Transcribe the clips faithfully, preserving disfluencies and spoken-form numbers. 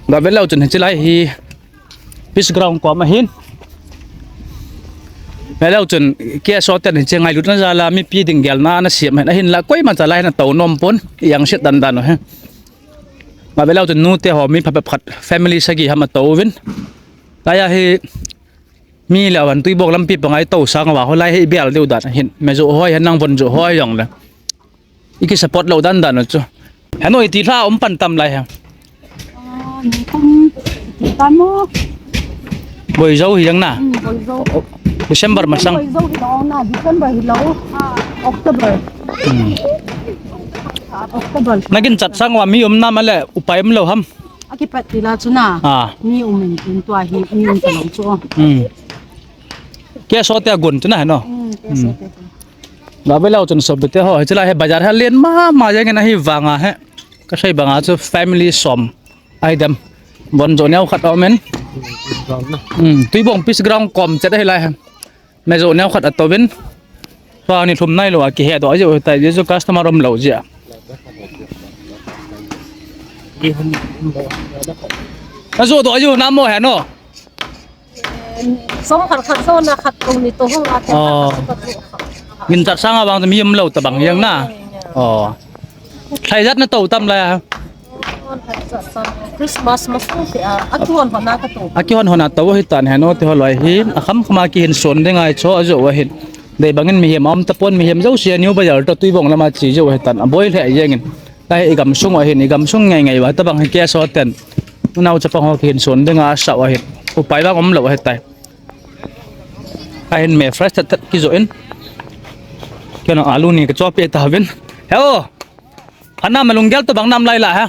Ga ve leu chun hiche lai hi Peace Ground kom ahin. Ve leu chun K S O ten hiche ngailutna jal a mipi ding gelna ana siam ahin, ahinla koima cha lai ana tou nom pon, i angset dan dan u hi. Ga ve leu chun nute ho mi phabep khat family sagi ham atou vin. Lai a hi mi le van Tuibong lampi panga i tou sang uva, ho lai hi i bel diu dan ahin. Mejo hoi hen lang vonjo hoi jong le i ki support lou dan dan u chu. Heno iti lha um pan tam lai ha. Ah, ni kum iti pan mo. Boijo hi jang na. Hmm, boijo. December masang. Boijo hi lou na, December hi lou. Ah, October. Hmm. Ah, October. Na ginchat sang uva mi um nam a le upai um lou ham. Akipat tila chu na. Ah. Mi um in, in tua hi, mi um ta lou chu. Hmm. K S O te a gon chu na heno. Hmm, K S O te. Ga ve leu chun sopite ho, hiche lai hi bazar hi alen mama jeng in ahi vanga hi. Ka sei banga chu family som ahi dem. Vonjo neo khat aum in. Hmm, Tuibong Peace Ground kom chet ahi lai hi. Mejo neo khat atou vin. Tua ni thum nai lou a kihe doh a jeh u hitai, jeh chu customer um lou jeh a. Na jo doh a jeh u na mo heno. Som khat khat so na khat tou ni tou hung a te. Oh. Ginchat sang a vang mi um lou ta bang jeng na. Oh. Thaijat na tou tam lai a. Christmas masang te a, akihon hon a ka tou. Akihon hon a tou hi tan heno te ho loi hi, akham kham a kihin son ding ahi cho a jo ahin. Dei bangin mihem aum tapon, mihem jouse a New Bazar toh Tuibong lama che jo ahi tan, aboi lheh jeng in. Lai hi i gamsung u ahin, i gamsung ngei ngei uva tabang hi K S O ten. Unau chapang ho kihin son ding a asah u ahin. Upai vang um lou ahi tai. Ahin me fresh thet thet kijo in. Kei jong alu ni ka chopi tauvin. Heo. Phanam, lunggel to bang nam lai la ha.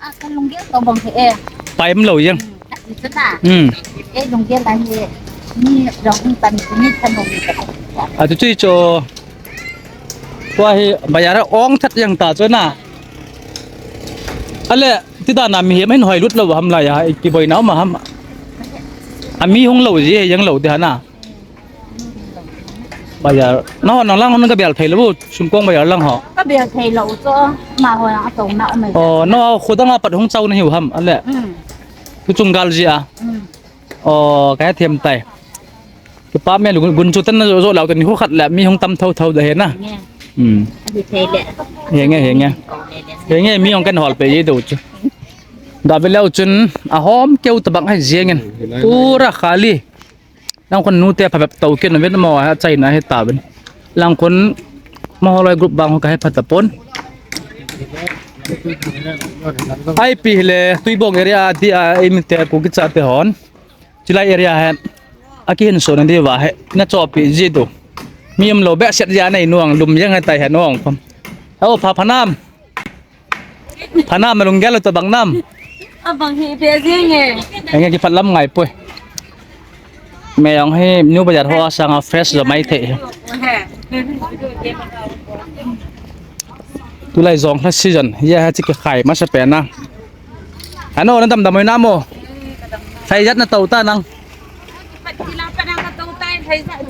A, ka lunggel to bang he e. Pai um lou jeng. Hmm, a ti chu na. Hmm. E lunggel la he. Ni rong tan ni than lo ni ka. A tu chu cho. Tua hi bazar a ong that jeng ta chu na. Ale, ti dan a mihem hin hoi lut lou ham lai a, i kiboi na um ham. A mi hung lou ji jeng lou ti ha na. Bazar. Na hon lang hon ka bel thei lou, sumkong bazar lang ho. Ka bel thei lou chu, ma ho lang a tong na um e. Oh, no, khu dang a pat hung chau na hiu ham, ale. Hmm. Khu chung gal ji a. Hmm. Oh, ka he them tai. Kipa me lu gun chu tan na jo jo lau tan khu khat le mi hung tam thou thou da he na. Nge. Hmm. Ahi thei le. He nge, he nge. He nge mi hung kan hol pe ji do chu. Da be leu chun a hom keu ta bang hai jeng in. Pura khali. Lang khun nute phabep tou kin vet mo a China he ta ben. Lang khun mo holoi group bang ho ka he pha ta pon. Ai pi le Tuibong area a ti a, i mi te ku ki cha te hon. Chilai area he. A kihin son di va he. Na chopi ji tu. Mi um lou be set ja nei nuang lum jeng he tai he nuang khom. Heo pha phanam. Phanam, lunggel to bang nam. Abang hi be jeng e. Enge kiphat lam ngai poi. Me jong hi New Bazar ho a sang a fresh jo mai thei. He. Tulai jong hla season. Ya ha chi kikhai masa pen a. Ano, na damdam oi nam o. Thaijat na tou ta nang.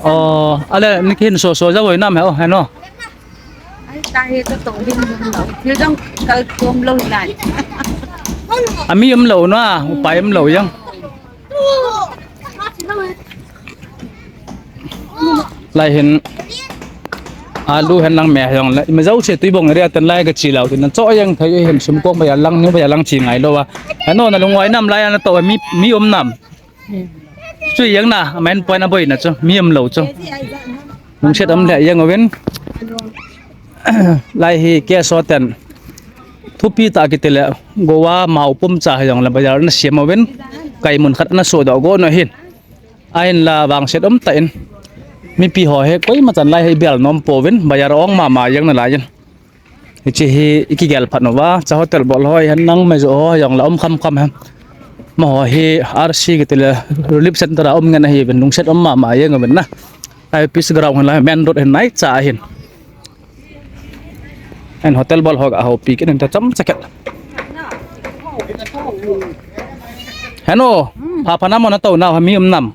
Oh, ale ni kihin so so ja oi nam he o, ano. Ai, ta hi ka tong ding ding lo. Thil dang kal tuam lo lai. A mi um lou na, upai um lou jeng. Lai hin alu hen lang me jong le. I ma jouse Tuibong area ten lai ka chi lou tin. Cho jeng thei hin sumkong bazar lang, New Bazar lang chi ngai lou a. Ano na lung oi nam lai a na to mi, mi um nam. Chu jeng na, a main point a boina chu, mi um lou chu. Lungset um le jeng uvin. Lai hi K S O ten. Thupi ta kiti le, Goa mau pum cha hi jong le bazar na siam uvin. Kai mun khat na so do go no hin. Ahin la vangset um ta in. Mipi ho he koima chan lai hi bel nom pouvin, bazar ong mama jeng na lai in. Hiche hi i kigel phat uva, cha hotel bol ho, hen nang me jo ho, jong la um kham kham hen. Mo ho hi R C kiti le relief center a um ngen ahi uvin lungset um mama jeng uvin na. Ai Peace Ground hen la main road hen nai cha hin. Hen hotel bol ho ka ho pi kin ta cham chaket. Heno, pha pha nam mo na to na mi um nam.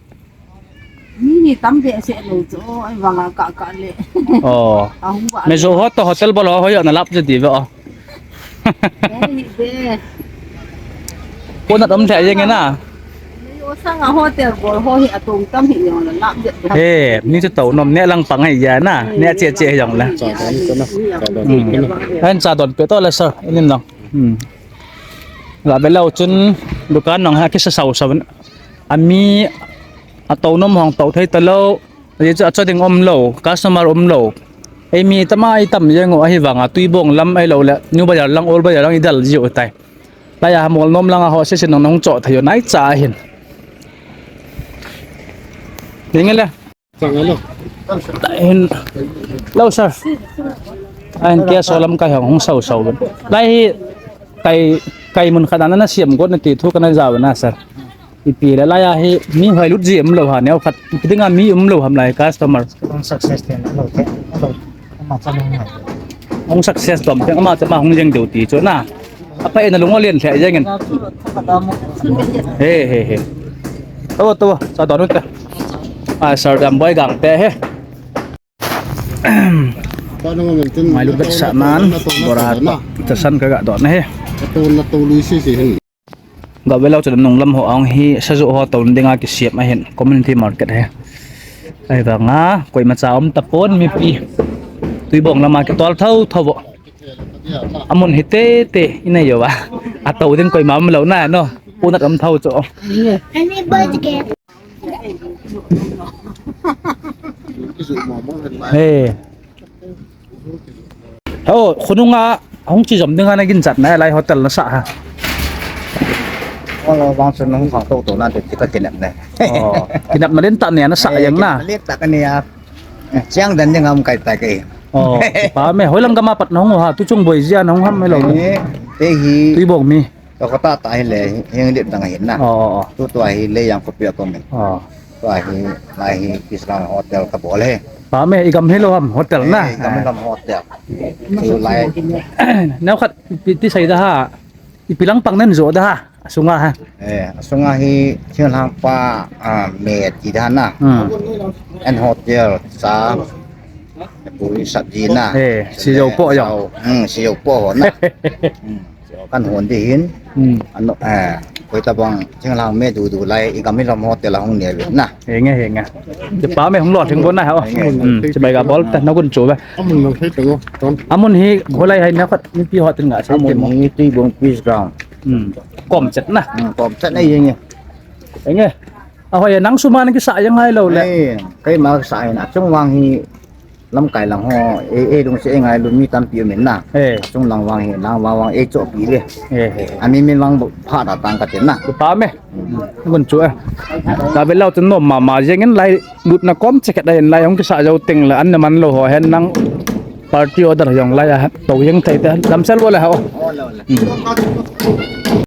Mi ni tam behseh lou chu, ai vang a ka ka le. Oh. A hung va. Me jo ho to hotel bol ho ho yo na lap je di ve o. Ei, ve. Ponat um thei jeng na. Osanga hotel bol ho hi atum tam hi jong la lap jet. He, mi chu to nom ne lang pang hi ja na. Ne che che hi jong la. Cha don ko na. Cha don ko na. An cha don pe to la sir. Inin lang. Hmm. La be lau chun dukan nong ha kisa sau sau. Ami ato nom hong to thei ta lo. Ye chu acho ding um lo, customer um lo. Ei mi tama ei tam jeng u ahi vanga Tuibong lam ei lo le, New Bazar lang, Old Bazar lang i dal jiu tai. Laiya ha mol nom langa ho se se nong nong cho thei u nai cha hin. Ding le. Sang alo. Ta hin. Lo sir. Ahin kia so lam kai hong hong sau sau. Lai hi kai kai mun khat na na siam got na ti thu ka na ja na sir. Ipi le laiya hi mi hoi lut ji um lo ha neo khat. Ipi dinga mi um lo ham lai customer. Hong success ten lo te. Lo. Ama cha nong ngai. Hong success tom teng ama cha ma hong jeng deu ti chu na. Apa ena lungo len thei jeng in. He he he. To to sa don te. A sir dam boy gang te he. Mai lu bet sa nan bora ta san ka ga don he. To na to lu si si hin. Ga velo chu nung lam ho ang hi sazu ho to dinga kisiam ahin community market he. Ai vanga koima cha um tapon mipi. Tuibong lama kitol thau thau bo. Amun hi te te ina yo ba. Ato ding koima um lo na no. Punat um thau chu. He. Ho, khonunga hung chi jom dinga na ginchat na lai hotel na sa ha. Olo bang sun hung khang to to na te ka kinap na. Oh, kinap na len ta ne na sa yang na. Len ta ka ne ya. Chiang dan ding am kai ta ke. Oh, pa me hoilang gama pat na hung ha tu chung boi jia na hung ham hello. Te hi. Tuibong mi. To kata ta hi le hing lip dang hin na. Oh, oh, oh. Tu tu hi le yang kopi ko min. Oh. Tu hi lai hi Kisran hotel ka bol he. Pa me igam hilo ham hotel na. Eh, igam ham hotel. Tu lai. Nau khat ti, ti sai da ha. Ipi lang pang nen jo da ha. Asunga ha. Eh, asunga hi thing lang pa a me ti da na. Hmm. En hotel sa. Pui sat di na. Eh, si jo po jo. Hmm, si jo po ho na. Hmm. Kan hon di hin. Hmm. Ano, eh, koi ta bang, thing lang me du du lai, i gam i lam hotel a hung ne ve na. He nge, he nge. Te pa me hung lo thing bon na ha. Hmm, te bai ga bol ta na gun chu ve. Amun nang thei tang o. Amun hi, holai hai na khat, ni pi hotel nga sa. Amun hi Tuibong Peace Ground. Hmm. Kom chet na. Hmm, kom chet na ye nge. He nge. A hoi nang suma na kisa yang hai lo le. Eh, kai ma sa na chung wang hi. Lamkai lang ho, e, e, lung se e ngai lu mi tampi um in na. Eh. Chung lang vang hi, lang vang vang e cho pi le. Eh, eh. Ami mi vang bu pha da tang ka tin na. Ku pa me. Gun chu e. Ta be lau tun nom ma ma jeng in lai lut na kom che ka dai in lai hong kisa jo teng la an na man lo ho hen nang party order jong lai a to jeng thei ta. Lam sel bo le ha o. Oh, lo, lo. Hmm.